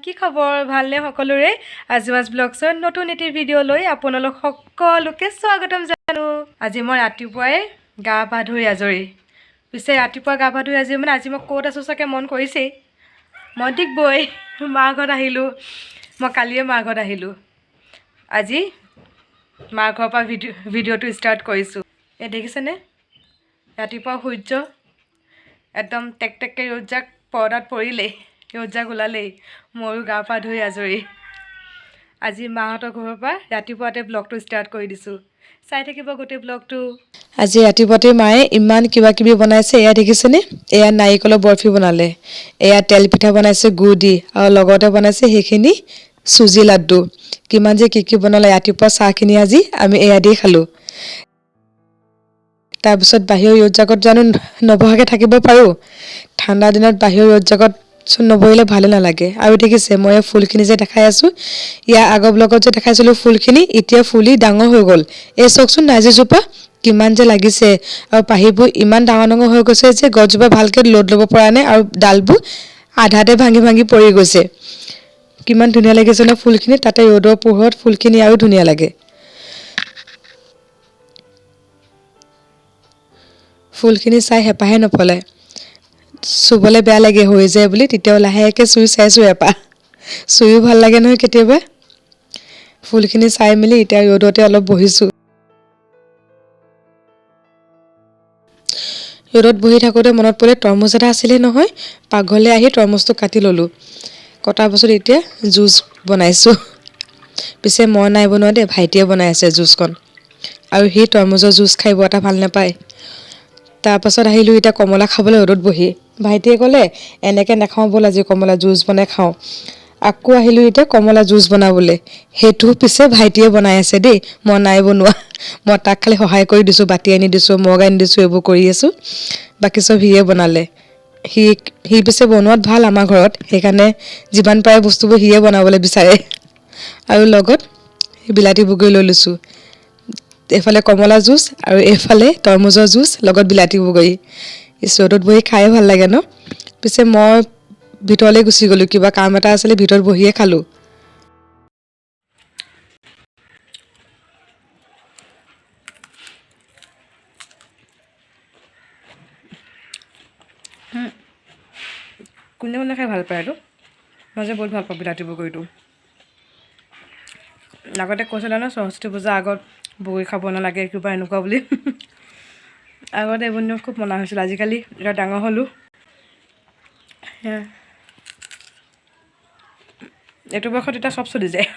কি খবৰ ভালনে সকলোৰে? আজমাজ ব্লগছৰ নতুন এটি ভিডিঅ' লৈ আপোনালোক সকলোকে স্বাগতম জানো। আজি মই ৰাতিপুৱাই গা পা ধুই আজৰি। পিছে ৰাতিপুৱা গা পা ধুই আজৰি মানে আজি মই ক'ত আছোঁ চাগে মন কৰিছেই। মই ডিগবৈ মাৰ ঘৰত আহিলোঁ। মই কালিয়ে মাৰ ঘৰত আহিলোঁ। আজি মাৰ ঘৰৰ পৰা ভিডিঅ'টো ষ্টাৰ্ট কৰিছোঁ। এই দেখিছেনে ৰাতিপুৱা সূৰ্য একদম টেক টেককৈ ৰ'দজাক পৰ্দাত পৰিলেই, ৰ'দজাক ওলালেই, ময়ো গা পা ধুই আজৰি। আজি মাহঁতৰ ঘৰৰ পৰা ৰাতিপুৱাতে ব্লগটো ষ্টাৰ্ট কৰি দিছোঁ। চাই থাকিব গোটেই ব্লগটো। আজি ৰাতিপুৱাতে মায়ে ইমান কিবা কিবি বনাইছে। এয়া দেখিছেনে? এয়া নাৰিকলৰ বৰফি বনালে, এয়া তেল পিঠা বনাইছে গুৰ দি, আৰু লগতে বনাইছে সেইখিনি চুজি লাড্ডু। কিমান যে কি কি বনালে। ৰাতিপুৱা চাহখিনি আজি আমি এয়া দি খালোঁ। তাৰপিছত বাহিৰৰ ৰ'দজাকত জানো নবহাকৈ থাকিব পাৰোঁ? ঠাণ্ডা দিনত বাহিৰৰ ৰ'দজাকত চোন নবহিলে ভালে নালাগে। আৰু দেখিছে মই এই ফুলখিনি যে দেখাই আছোঁ, ইয়াৰ আগৰ ব্লগত যে দেখাইছিলোঁ ফুলখিনি, এতিয়া ফুলি ডাঙৰ হৈ গ'ল। এই চাওকচোন নাৰ্জীজোপা কিমান যে লাগিছে, আৰু পাহিবোৰ ইমান ডাঙৰ ডাঙৰ হৈ গৈছে যে গছজোপা ভালকৈ লোড ল'ব পৰা নাই, আৰু ডালবোৰ আধাতে ভাঙি ভাঙি পৰি গৈছে। কিমান ধুনীয়া লাগিছে ন ফুলখিনি! তাতে ৰ'দৰ পোহৰত ফুলখিনি আৰু ধুনীয়া লাগে। ফুলখিনি চাই হেঁপাহে নপলায়, চুবলৈ বেয়া লাগে হৈ যায় বুলি, তেতিয়াও লাহেকৈ চুই চাইছোঁ এপাহ। চুইও ভাল লাগে নহয় কেতিয়াবা। ফুলখিনি চাই মেলি এতিয়া ৰ'দতে অলপ বহিছোঁ। ৰ'দত বহি থাকোঁতে মনত পৰিলে তৰমুজ এটা আছিলে নহয়, পাকঘৰলৈ আহি তৰমুজটো কাটি ল'লোঁ। কটাৰ পাছত এতিয়া জুচ বনাইছোঁ। পিছে মই নাই বনোৱা দেই, ভাইটিয়ে বনাই আছে জুচকণ। আৰু সি তৰমুজৰ জুচ খাই বৰ এটা ভাল নাপায়। তাৰপাছত আহিলোঁ এতিয়া কমলা খাবলৈ ৰ'দত বহি। ভাইটিয়ে ক'লে এনেকৈ নাখাওঁ ব'ল, আজি কমলা জুচ বনাই খাওঁ। আকৌ আহিলোঁ এতিয়া কমলা জুচ বনাবলৈ। সেইটো পিছে ভাইটিয়ে বনাই আছে দেই, মই নাই বনোৱা। মই তাক খালি সহায় কৰি দিছোঁ, বাতি আনি দিছোঁ, মগ আনি দিছোঁ, এইবোৰ কৰি আছোঁ। বাকী চব সিয়ে বনালে। সি সি পিছে বনোৱাত ভাল আমাৰ ঘৰত, সেইকাৰণে যিমান পাৰে বস্তুবোৰ সিয়ে বনাবলৈ বিচাৰে। আৰু লগত বিলাতী বগৰী লৈ লৈছোঁ। এইফালে কমলা জুচ আৰু এইফালে তৰমুজৰ জুচ, লগত বিলাতী বগৰী। ৰ'দত বহি খায়ে ভাল লাগে ন? পিছে মই ভিতৰলৈ গুচি গ'লোঁ, কিবা কাম এটা আছিলে, ভিতৰত বহিয়ে খালোঁ। কোনে কোনে খাই ভাল পায় এইটো? মই যে বহুত ভাল পাওঁ বিলাতী বগৰীটো। আগতে কৈছিলে ন সৰস্বতী পূজাৰ আগত বগৰী খাব নালাগে কিবা এনেকুৱা বুলি। আগতে এইবোৰ নিয়ম খুব মনা হৈছিল। আজিকালি এতিয়া ডাঙৰ হ'লোঁ, এইটো বয়সত এতিয়া চব চলি যায়।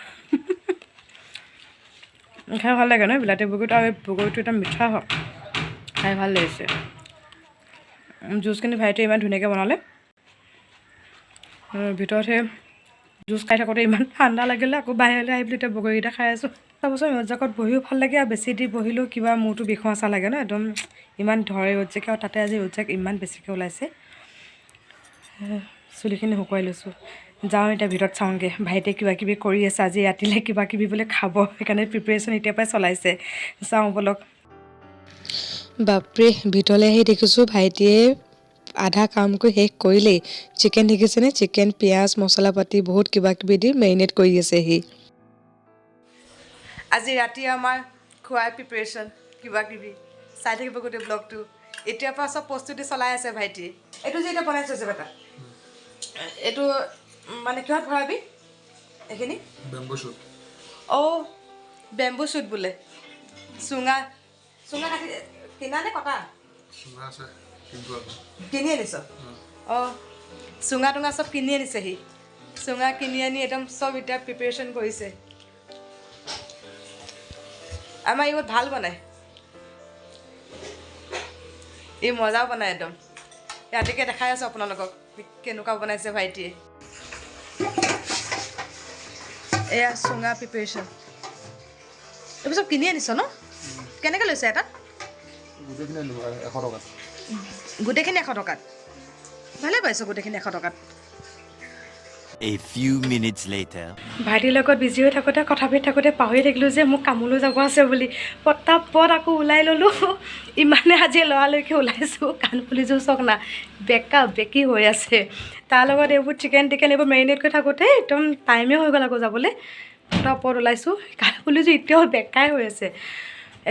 খাই ভাল লাগে ন বিলাতী বগৰীটো? আৰু এই বগৰীটো এটা মিঠা হয়, খাই ভাল লাগিছে। জুচখিনি ভাইটিয়ে ইমান ধুনীয়াকৈ বনালে। ভিতৰত সেই জুচ খাই থাকোঁতে ইমান ঠাণ্ডা লাগিলে, আকৌ বাহিৰলৈ আহি পেলাই এতিয়া বগৰীকেইটা খাই আছোঁ। তাৰপাছত ৰ'দজাকত বহিও ভাল লাগে, আৰু বেছি দেৰি বহিলেও কিবা মূৰটো বিষোৱা চা লাগে ন, একদম ইমান ধৰে ৰ'দজাকে। আৰু তাতে আজি ৰ'দজাক ইমান বেছিকৈ ওলাইছে। চুলিখিনি শুকুৱাই লৈছোঁ, যাওঁ এতিয়া ভিতৰত চাওঁগৈ। ভাইটিয়ে কিবা কিবি কৰি আছে, আজি ৰাতিলৈ কিবা কিবি বোলে খাব, সেইকাৰণে প্ৰিপেৰেশ্যন এতিয়াৰ পৰাই চলাইছে। চাওঁ ব'লক। বাপৰে, ভিতৰলৈ আহি দেখিছোঁ ভাইটিয়ে আধা কাম কৰি শেষ কৰিলেই। চিকেন দেখিছেনে? চিকেন পিঁয়াজ মছলা পাতি বহুত কিবা কিবি দি মেৰিনেট কৰি আছে সি। আজি ৰাতি আমাৰ খোৱাৰ প্ৰিপেৰেশ্যন কিবা কিবি, চাই থাকিব গোটেই ব্লগটো। এতিয়াৰ পৰা চব প্ৰস্তুতি চলাই আছে ভাইটিয়ে। এইটো যে এতিয়া বনাইছে যে বেটা, এইটো মানে কিহত ভৰাবি এইখিনি? Bamboo shoot. অ' বেম্বু শ্বুট বোলে। চুঙা চুঙা কাটি কিনা নে কটা? চুঙা আছে, কিন্তু কিনি আনিছ? অঁ, চুঙা টুঙা চব কিনি আনিছে সি। চুঙা কিনি আনি একদম চব এতিয়া প্ৰিপেৰেশ্যন কৰিছে। আমাৰ এইবোৰ ভাল বনায়, ই মজাও বনায় একদম। ৰাতিকে দেখাই আছোঁ আপোনালোকক কেনেকুৱা বনাইছে ভাইটিয়ে। এয়া চুঙা প্ৰিপেৰেশ্যন। এইবোৰ চব কিনি আনিছ ন? কেনেকৈ লৈছে এটাত? গোটেইখিনি 100 টকাত। গোটেইখিনি 100 টকাত? ভালে পাইছ গোটেইখিনি 100 টকাত। A few minutes later. ভাইটিৰ লগত বিজি হৈ থাকোঁতে, কথা পাতি থাকোঁতে পাহৰি থাকিলোঁ যে মোক কামলৈ যাব আছে বুলি। পটাপট আকৌ ওলাই ল'লোঁ। ইমানে আজি লৰালৰিকৈ ওলাইছোঁ, কাণফুলিযোৰ চাওক না, বেকা বেকি হৈ আছে। তাৰ লগত এইবোৰ চিকেন টিকেন এইবোৰ মেৰিনেট কৰি থাকোঁতে একদম টাইমেই হৈ গ'ল আকৌ যাবলৈ। পটাপট ওলাইছোঁ, কাণফুলিযোৰ এতিয়াও বেকাই হৈ আছে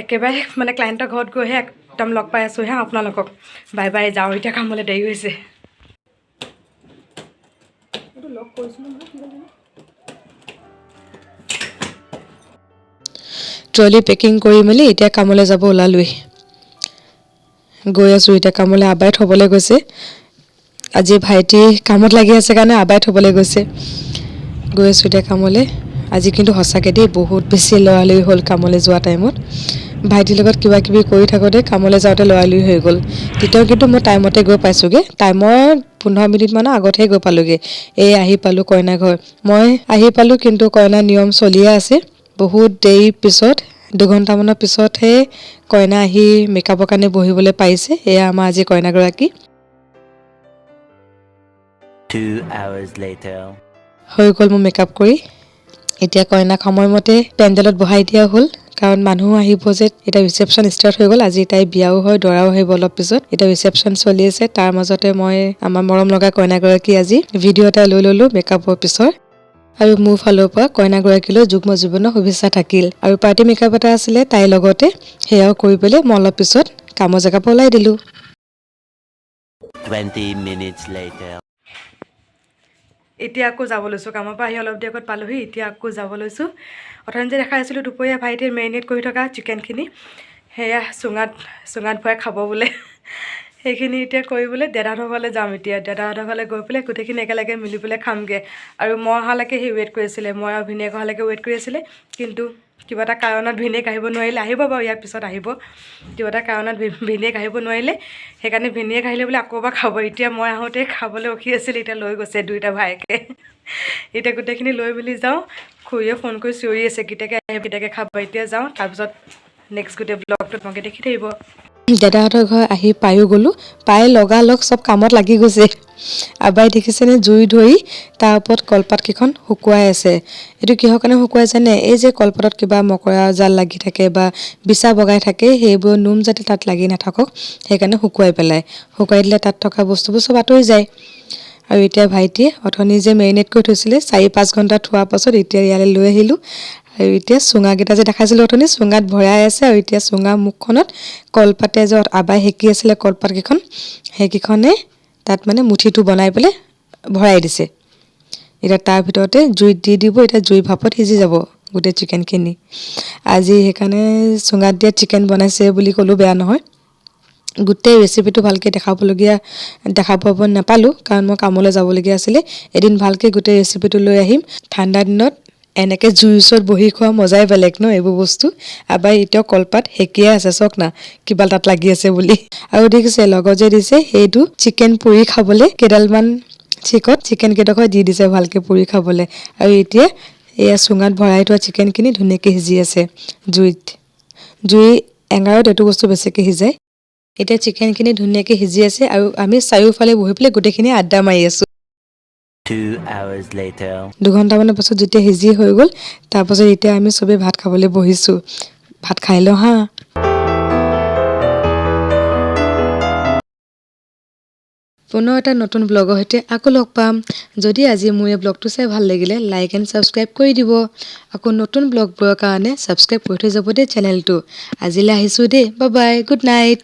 একেবাৰে। মানে ক্লাইণ্টৰ ঘৰত গৈহে একদম লগ পাই আছোঁ হে আপোনালোকক। বাই বাই, যাওঁ এতিয়া কামলৈ, দেৰি হৈছে। এইটো লগ কৰিছিলোঁ নহয়, কি হ'ল? ট্ৰলি পেকিং কৰি মেলি এতিয়া কামলৈ যাব ওলালোৱেই। গৈ আছোঁ এতিয়া কামলৈ। আবাই থ'বলৈ গৈছে। আজি ভাইটি কামত লাগি আছে কাৰণে আবাই থ'বলৈ গৈছে। গৈ আছোঁ এতিয়া কামলৈ। আজি কিন্তু সঁচাকৈ দেই, বহুত বেছি লৰালৰি হ'ল। কামলৈ যোৱা টাইমত ভাইটিৰ লগত কিবা কিবি কৰি থাকোঁতে কামলৈ যাওঁতে লৰালৰি হৈ গ'ল। তেতিয়াও কিন্তু মই টাইমতে গৈ পাইছোঁগৈ। টাইমৰ 15 মিনিটমানৰ আগতহে গৈ পালোঁগৈ। এই আহি পালোঁ কইনা ঘৰ। মই আহি পালোঁ, কিন্তু কইনা নিয়ম চলিয়ে আছে। বহুত দেৰিৰ পিছত, 2 ঘণ্টামানৰ পিছতহে কইনা আহি মেকআপৰ কাৰণে বহিবলৈ পাৰিছে। এয়া আমাৰ আজি কইনাগৰাকী। 2 hours later. হৈ গ'ল মোৰ মেকআপ কৰি। এতিয়া কইনাক সময়মতে পেণ্ডেলত বহাই দিয়া হ'ল, কাৰণ মানুহ আহিব যে। এতিয়া ৰিচেপশ্যন ষ্টাৰ্ট হৈ গ'ল। আজি তাই বিয়াও হয়, দৰাও আহিব অলপ পিছত। এতিয়া ৰিচেপশ্যন চলি আছে, তাৰ মাজতে মই আমাৰ মৰম লগা কইনাগৰাকী আজি ভিডিঅ' এটা লৈ ল'লোঁ মেকআপৰ পিছৰ। আৰু মোৰ ফালৰ পৰা কইনাগৰাকীলৈ যুগ্ম জীৱনৰ শুভেচ্ছা থাকিল। আৰু পাৰ্টি মেকআপ এটা আছিলে তাইৰ লগতে, সেয়াও কৰি পেলাই মই অলপ পিছত কামৰ জেগাৰ পৰা ওলাই দিলোঁ। 20 minutes later. এতিয়া আকৌ যাব লৈছোঁ। কামৰ পৰা আহি অলপ দেৰি আগত পালোহি, এতিয়া আকৌ যাব লৈছোঁ। অথনি যে দেখাই আছিলোঁ দুপৰীয়া ভাইটিয়ে মেৰিনেট কৰি থকা চিকেনখিনি, সেয়া চুঙাত চুঙাত ভৰাই খাব বোলে। সেইখিনি এতিয়া কৰিবলৈ দাদাহঁতৰ ঘৰলৈ যাম। এতিয়া দাদাহঁতৰ ঘৰলৈ গৈ পেলাই গোটেইখিনি একেলগে মিলি পেলাই খামগৈ। আৰু মই অহালৈকে সি ৱেইট কৰি আছিলে, মই আৰু ভিনীয়েক অহালৈকে ৱেইট কৰি আছিলে। কিন্তু কিবা এটা কাৰণত ভিনীয়েক আহিব নোৱাৰিলে। আহিব বাৰু, ইয়াৰ পিছত আহিব। কিবা এটা কাৰণত ভিনীয়েক আহিব নোৱাৰিলে, সেইকাৰণে ভিনীয়েক আহিলে বোলে আকৌ এবাৰ খাব। এতিয়া মই আহোঁতে খাবলৈ ৰখি আছিলে, এতিয়া লৈ গৈছে দুয়োটা ভায়েকে। এতিয়া গোটেইখিনি লৈ মেলি যাওঁ। খুৰীয়ে ফোন কৰি চিঞৰি আছে, কেতিয়াকৈ আহিব, কেতিয়াকৈ খাব। এতিয়া যাওঁ, তাৰপিছত নেক্সট গোটেই ব্লগটো তোমালোকে দেখি থাকিব। দাদাহঁতৰ ঘৰ আহি পায়ো গ'লোঁ। পাই লগালগ চব কামত লাগি গৈছে। আবাই দেখিছেনে, জুই ধৰি তাৰ ওপৰত কলপাতকেইখন শুকুৱাই আছে। এইটো কিহৰ কাৰণে শুকুৱাই জানে? এই যে কলপাতত কিবা মকৰা জাল লাগি থাকে বা বিচা বগাই থাকে, সেইবোৰ নোম যাতে তাত লাগি নাথাকক, সেইকাৰণে শুকুৱাই পেলাই। শুকুৱাই দিলে তাত থকা বস্তুবোৰ চব আঁতৰি যায়। আৰু এতিয়া ভাইটিয়ে অথনি যে মেৰিনেট কৰি থৈছিলে, 4-5 ঘণ্টা থোৱাৰ পাছত এতিয়া ইয়ালৈ লৈ আহিলোঁ। আৰু এতিয়া চুঙাকেইটা যে দেখাইছিলোঁ অথনি, চুঙাত ভৰাই আছে। আৰু এতিয়া চুঙা মুখখনত কলপাতে যে আবাই সেকি আছিলে কলপাতকেইখন, সেইকেইখনে তাত মানে মুঠিটো বনাই পেলাই ভৰাই দিছে। এতিয়া তাৰ ভিতৰতে জুইত দি দিব। এতিয়া জুই ভাপত সিজি যাব গোটেই চিকেনখিনি। আজি সেইকাৰণে চুঙাত দিয়া চিকেন বনাইছে বুলি ক'লেও বেয়া নহয়। গোটেই ৰেচিপিটো ভালকৈ দেখাব নাপালোঁ, কাৰণ মই কামলৈ যাবলগীয়া আছিলে। এদিন ভালকৈ গোটেই ৰেচিপিটো লৈ আহিম। ঠাণ্ডা দিনত এনেকৈ জুইৰ ওচৰত বহি খোৱা মজাই বেলেগ ন এইবোৰ বস্তু। আবাই এতিয়াও কলপাত সেকিয়ে আছে, চাওক না, কিবা তাত লাগি আছে বুলি। আৰু দেখিছে, লগত যে দিছে সেইটো চিকেন পুৰি খাবলৈ, কেইডালমান চিকত চিকেন কেইডোখৰ দি দিছে ভালকৈ পুৰি খাবলৈ। আৰু এতিয়া এয়া চুঙাত ভৰাই থোৱা চিকেনখিনি ধুনীয়াকৈ সিজি আছে জুইত। জুই এঙাৰত এইটো বস্তু বেছিকৈ সিজায়। এতিয়া চিকেনখিনি ধুনীয়াকৈ সিজি আছে আৰু আমি চাৰিওফালে বহি পেলাই গোটেইখিনি আড্ডা মাৰি আছোঁ। 2 hours later. 2 ঘণ্টামানৰ পাছত যেতিয়া সিজি হৈ গ'ল, তাৰপাছত এতিয়া আমি চবেই ভাত খাবলৈ বহিছোঁ। ভাত খাই লওঁ হা। পুনৰ এটা নতুন ব্লগৰ সৈতে আকৌ লগ পাম। যদি আজি মোৰ এই ব্লগটো চাই ভাল লাগিলে, লাইক এণ্ড ছাবস্ক্ৰাইব কৰি দিব। আকৌ নতুন ব্লগবোৰৰ কাৰণে ছাবস্ক্ৰাইব কৰি থৈ যাব দেই চেনেলটো। আজিলৈ আহিছোঁ দেই, বাই বাই, গুড নাইট।